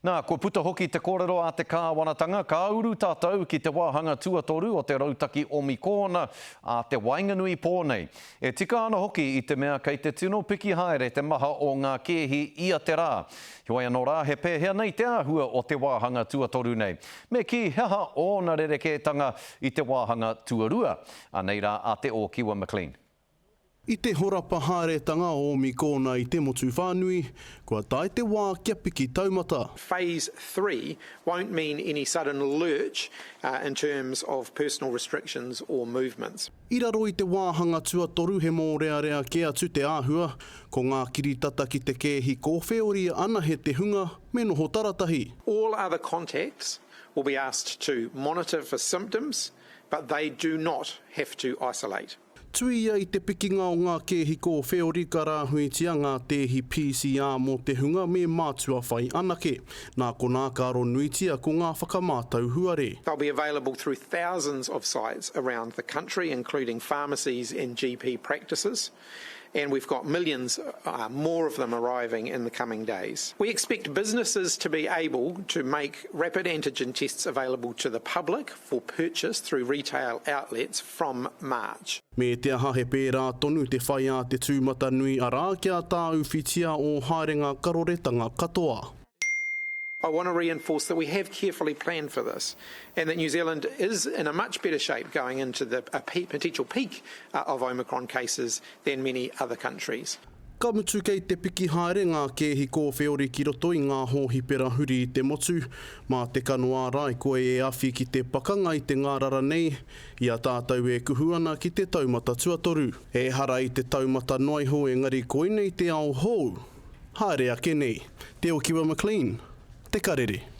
Nā, kua puta hoki te kōrero a te kāwanatanga, ka uru tātou ki te wāhanga tuatoru o te rautaki Omikōna ā te waenganui pō nei. E tika ana hoki i te mea kei te tino piki haere te maha o ngā kēhi ia te rā. Heoi anō rā, he pēhea nei te āhua o te wāhanga tuatoru nei? Me kī, he aha ōna rerekētanga i te wāhanga tuarua? Anei rā a Te Ōkiwa McLean. I te horapa haeretanga o Omikōna i te motu whānui, kua tae te wā kia piki taumata. Phase 3 won't mean any sudden lurch in terms of personal restrictions or movements. I raro i te wāhanga tuatoru he mōrearea kē atu te āhua, ko ngā kiritata ki te kēhi kōwheori anahe te hunga me noho taratahi. All other contacts will be asked to monitor for symptoms but they do not have to isolate. Tuia i te pikinga o ngā kēhi kōwheori ka rāhuitia ngā tēhi PCR mō te hunga me mātua whai anake. Nā konā ka aro nuitia ko ngā whakamātau huare. They'll be available through thousands of sites around the country including pharmacies and GP practices and we've got millions more of them arriving in the coming days. We expect businesses to be able to make rapid antigen tests available to the public for purchase through retail outlets from March. Me te aha he pērā tonu te whai a te tūmatanui arā kia tāuwhitia ō haerenga karoretanga katoa. I want to reinforce that we have carefully planned for this and that New Zealand is in a much better shape going into the a potential peak of Omicron cases than many other countries. Ka mutu kei te piki haere ngā kēhi kōwheori ki roto i ngā hōhipera huri i te motu. Mā te kano ārai koe e awhi ki te pakanga i te ngārara nei, i a tātou e kuhu ana ki te taumata tuatoru. Ehara i te taumata noa iho engari koinei te ao hou. Haere ake nei. Te Okiwa McLean, Te Karere.